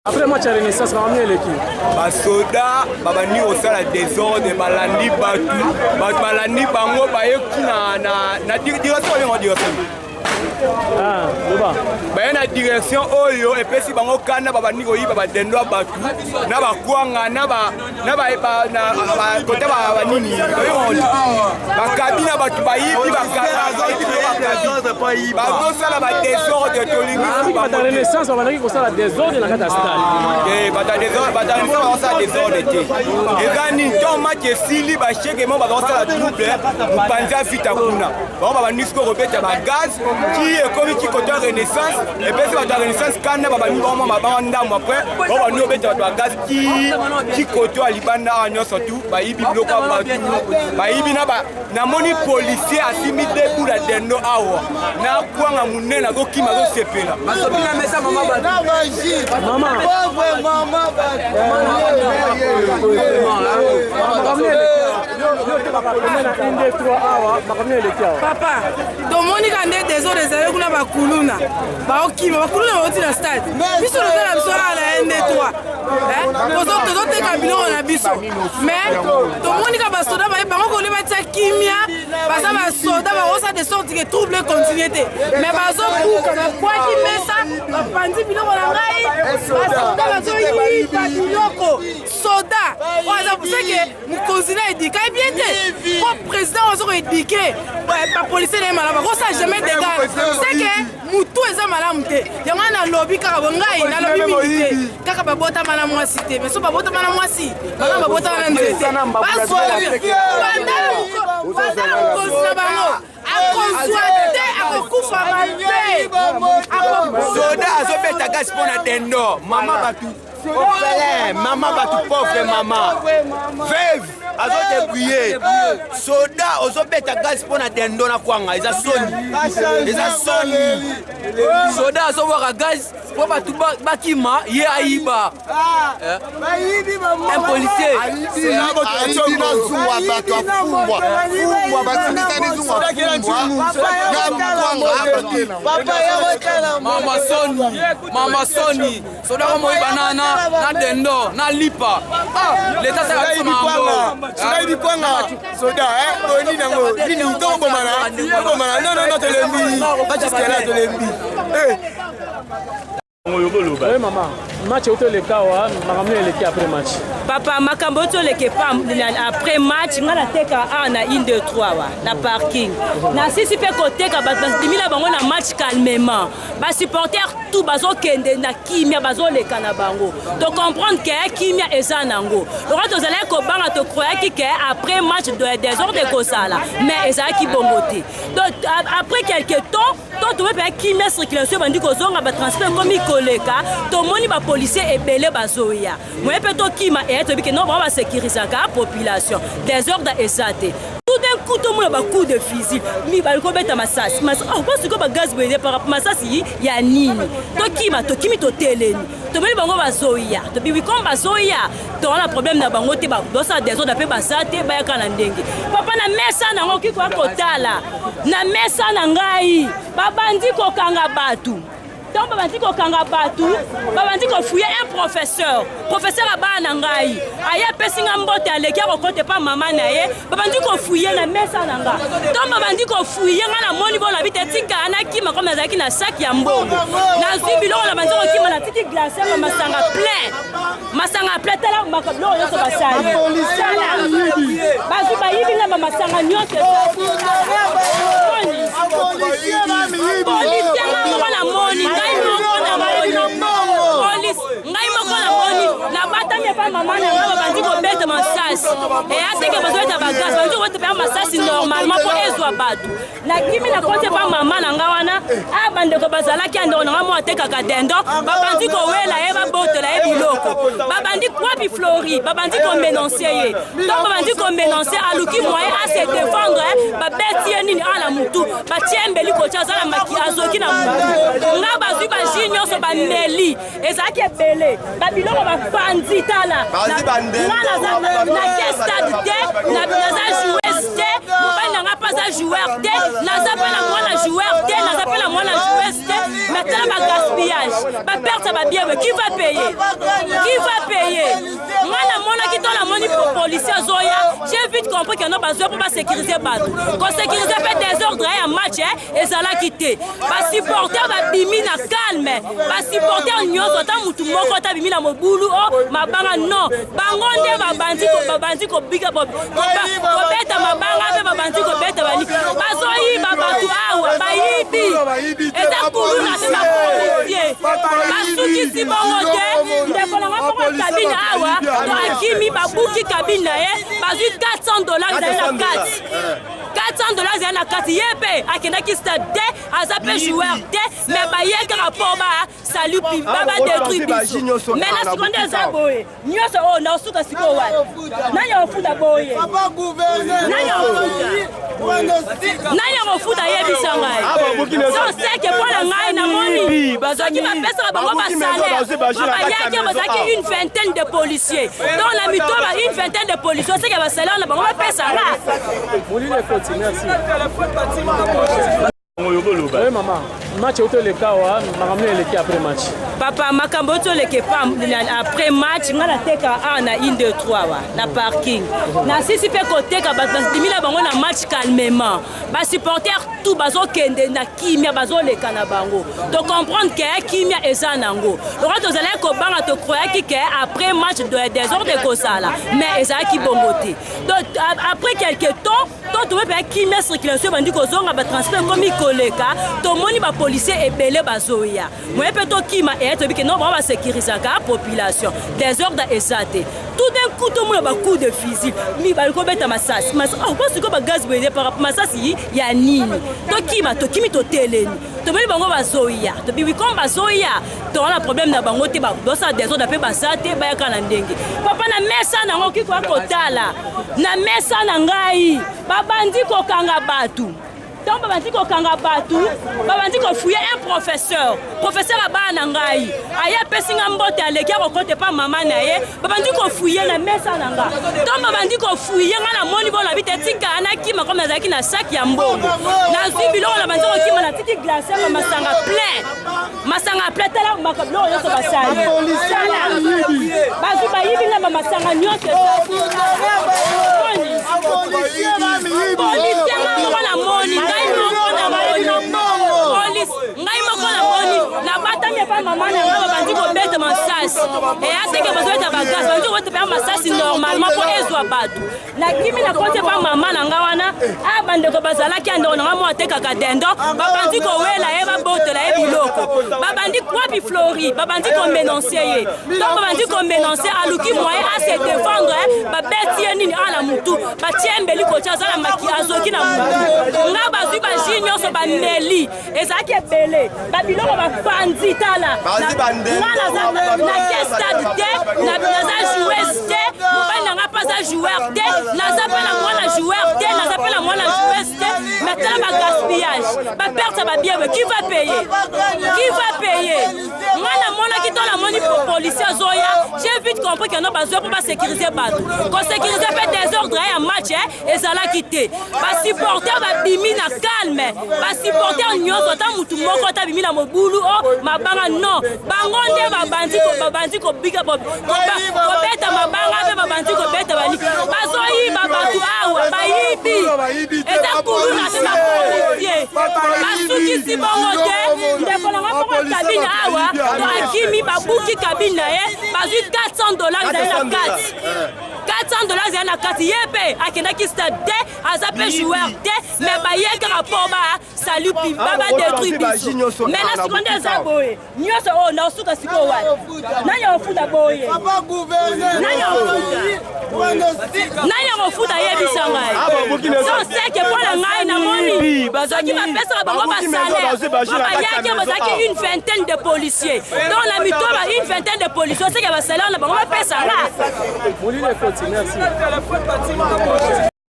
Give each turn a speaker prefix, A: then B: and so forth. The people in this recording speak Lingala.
A: Après match ya Renaissance, makambo eleki.
B: Basoda babandi kosala desordre, balandi bato, bato balandi bango, bayeki na direction, babenga direction.
A: Ah, loba.
B: Baye na direction oyo epesi bango kanda, babandi koyiba badendo ya bato na bakwanga na ba na ba na kota ba banini bakabina bato bayibi bakabi bazosala ba desordre. Tolingi
A: bato ya Renaissance babandaki kosala desordre na kati ya stade.
B: Bato ya Renaissance bazosala desordre te. Eza nini to match esili, basheke mo bazosala trouble, mopanzi afita kuna, bango babandi sikoyo kobeta bagaz ti ekomi ti koto ya Renaissance. Epesi bato ya Renaissance kanda, babandi bango mwa mabanga ndambo. Après bango bandi kobeta bato bagaz ti ti koto ya libanda. Awa nyonso tu bayibi biloko ya bato, bayibi na namoni policier asimbi debu na dendo awa na kwanga monene, azokima, azosepela.
A: Mama,
C: papa, tomoni ka nde désordre ezali kuna. Bakuluna baokima, bakuluna bauti na stade. Biso toza na biso awa na 1 2 3, tozoteka biloko na biso, mais tomoni ka basoda baye. Bango koli batia kimia, baza basoda, bakosa de sorte que trouble continue te, mais bazobuka, bakwaki mesa, bapanzi biloko na ngai. Basoda bazoyiba biloko. Soda oyo aza seke mokonzi na éduquer bien te, po président oyo aza koéduquer bapolicier na ye malamu akosala jamais dégâts. Seke mutu eza malamu te. Yango wana nalobi kaka bo ngai nalobi mingi te, kaka babotama na mwasi te, mais so babotama na mwasi, bana babotama na nzete. Bazwa bandala mokonzi na bango akozwa te, akokufa mabe.
B: Soda azobeta gaz mpo na dendo mama bato orphelin, mama bato pauvre, mama veuve azodébrouiller. Soda ozobeta gaz mpo na dendo na kwanga, eza soni, eza soni.
D: Soda azobwaka gaz mpo bato bakima, ye ayiba. Un policier.
E: Ayibi na zuwa, bato afumbwa fumbwa, basimbisani zuwa fumbwa na kwanga.
D: Mama soni, mama soni, soda komoyiba na dendo na lipa. Ah, leta saka biso mambo.
B: Soda yibi kwanga, soda nini yango nini? Tokobomana, tokobomana. Non, non, non, tolembi bajuskela, tolembi.
A: Oui mama, match euti oleka awa, makambo nini eleki après match?
F: Papa, makambo oti oleka epa après match, nga nateka awa na 1 2 3 wa na parking. Nasisi mpe koteka, bato babimi na bango na match calmement, basupporter tout bazokende na kimia, bazoleka na bango. Tocomprendre que kimia eza nango. Lokola tozalaki kobanga, tocroyaki que après match désordre ekozala, mais ezalaki bongo te. Donc après quelque temps to tobe mpenza kimia, circulation ebandi kozonga, batransport ekomi koleka, tomoni bapolicier ebele bazoya moye mpe tokima. Eya toyebi que no, bango basécurisaka population, désordre eza te. Tout d'un coup tomona bacoup de fusil, mibali kobeta masasi. Oh, basikoyo bagaz boye par masasi ya nini? Tokima, tokimi, totelemi, tomoni bango bazoya. Tobiwi comme bazoya, toza na problème na bango te, basala désordre mpe baza te, bayaka na ndenge. Papa, na mesa nango okoki koya kotala na mesa na ngai, babandi kokanga bato. Ntango babandi kokanga bato, babandi kofouiller un professeur, professeur abana na ngai, aye apesi nga mbote, aleki akokota epa mama na ye. Babandi kofouiller na mesa na nga. Ntango babandi kofouiller nga, namoni bona bi te, tika nakima. Comme nazalaki na saki ya mbongo, nazwi biloko na bandi kokima, natiki glacière, masanga plein, masanga plein. Tala biloko nyonso basali, bazwi, bayibi nga bamasanga nyonso. Policier nga moko namoni, ngai moko namoni, ngai moko namoni, nabatami epa mama na ngai. Babandi kobeta masasi, eya teke bazobeta bagaz, babandi kobeta mpe masasi normalement mpo ezwa bato. Nakimi, na koti epa mama na ngai wana. A bandeko bazalaki ya ndeko na ngai mo atekaka dendo, babandi kowela ye, babotola ye biloko. Babandi wapi Flori, babandi komenacer ye. Ntango babandi komenacer, aluki moyen ase défendre, babeti ye nini awa na mutu, batie mbeli kotia, aza na maki, azoki na mutu. Nga bazwi bajus nyonso bameli, ezalaki ebele, babiloko bapanzi. Tala, nga naza nake stade te, naza joueuse te, mobali na nga mpe aza joueur te, naza mpe na mwana joueur te, naza mpe na mwana joueuse te. Mais tala bagaspillage, baperte ya babiens, qui va payer? compris que no bazwa mpo basécurise bato. Kosécurise mpe désordre ya match ezalaki te. Basupporter babimi na calme, basupporter nyonso, ata mutu moko ata abimi na mobulu o mabanga non. Bango nde babandi kobika kobeta mabanga mpe babandi kobeta bani, bazoyiba bato awa, bayibi eza kuluna mpe bapolisier basukisi bongo te. Ndeko nanga moko cabine awa to akimi, babuki cabine na ye, bazwi $400 ezali na kati, $400 ezali na kati. Ye mpe akendaki stade te, aza mpe joueur te, mais baye kaka mpo basali badétruire biso. Mais na sikoyo nde eza boye nyonso oyo naosuka sikoyo wapi? Nani akofuta boye? Nani akofuta? Nani akofuta? Yebisa ngai. So seke mpo na ngai namoni soki bapesaka bango basalaire, po bayaki bazalaki une vingtaine de policiers, donc na mito ba une vingtaine de policiers, seke basalaire na bango bapesanga.
A: Molili ekoti, merci. Oui, mama, match euti oleka awa, makambo nini eleki après match?
F: Papa, makambo euti oleka epa après match, ngai nateka awa na 1 2 3 wa na parking. Nasisi mpe koteka, bato babimi na bango na match calmement, basupporter tout bazokende na kimia, bazoleka na bango. Tocomprendre ke kimia eza nango. Lokola tozalaki kobanga, tocroyaki ke après match désordre ekozala, mais ezalaki bongo te. Donc après quelque temps to tobe mpenza kimia, circulation ebandi kozonga, batransport ekomi koleka, tomoni bapolisier ebele bazoya moye mpe tokima. Eya toyebi ke no, bango basécurisaka population, désordre eza te. Tout d'un coup tomona bacoup de fusil, mibali kobeta masasi. Sikoyo bagaz boye par masasi ya nini? Tokima, tokimi, totelemi, tomoni bango bazoya, tobibi comme bazoya, toza na problème na bango te, basala désordre mpe baza te, bayaka na ndenge. Papa, na mesa nango okoki koya kotala na mesa na ngai, babandi kokanga bato. Ntango babandi kokanga bato, babandi kofouiller un professeur, professeur abana na ngai, aye apesi nga mbote, aleki akokote pa mama na ye. Babandi kofouiller na mesa na nga. Ntango babandi kofouiller, nga namoni bona bi te, tika nakima. Comme nazalaki na saki ya mbongo, nazwi biloko na bandi kokima, natiki glacière ba masanga plein, masanga plein. Tala biloko nyonso basali, bazwi, bayibi nga bamasanga nyonso. Policier nga moko namoni, ngai moko namoni, ngai moko namoni, nabatami epai mama na ngai. Babandi kobeta masasi, eya teke bazobeta bagaz, babandi kobeta mpe masasi normalement mpo ezwa bato. Nakimi, na koti epa mama na ngai wana. A bandeko bazalaki ya ndeko na ngai mo atekaka dendo, babandi kowela ye, babotela ye biloko. Babandi wapi Flori, babandi komenacer ye. Ntango babandi komenacer, aluki moyen ase défendre, babeti ye nini ala mutu, batie mbeli kotia, aza na maki, azoki na mutu. Nga bazwi bajus nyonso bameli, ezalaki ebele, babiloko bafandi. Tala, nga nake stade te, naza joueuse te, mobali na nga mpe aza joueur te, naza mpe na mwana joueur te, naza mpe na mwana joueuse te. Mais tala bagaspillage, baperte ya babiens, qui va payer? Qui va payer? Nga namonaki to namoni policier azoya, j'ai vite compris que no, bazwa mpo basécuriser bato. Kosécuriser mpe désordre ya match ezalaki te. Basupporter babimi na calme, basupporter nyonso, ata mutu moko ata abimi na mobulu o mabanga non. Bango nde babandi kobika kobeta mabanga mpe babandi kobeta bani, bazoyiba bato awa, bayibi eza kuluna mpe bapolisier basukisi bongo te. Ndeko nanga moko cabine awa to akimi, babuki cabine na ye, bazwi $400 ezali na kati, $400 ezali na kati. Ye mpe akendaki stade te, aza mpe joueur te, mais baye kaka mpo basali badétruire biso. Mais na sikoyo nde eza boye nyonso oyo naosuka sikoyo wapi? Nani akofuta boye? Nani akofuta? Nani akofuta? Yebisa ngai. So seke mpo na ngai namoni soki bapesaka bango basalaire, po bayaki bazalaki une vingtaine de policiers, donc na mito ba une vingtaine de policiers, seke basalaire na bango bapesanga.
A: Molili ekoti, merci.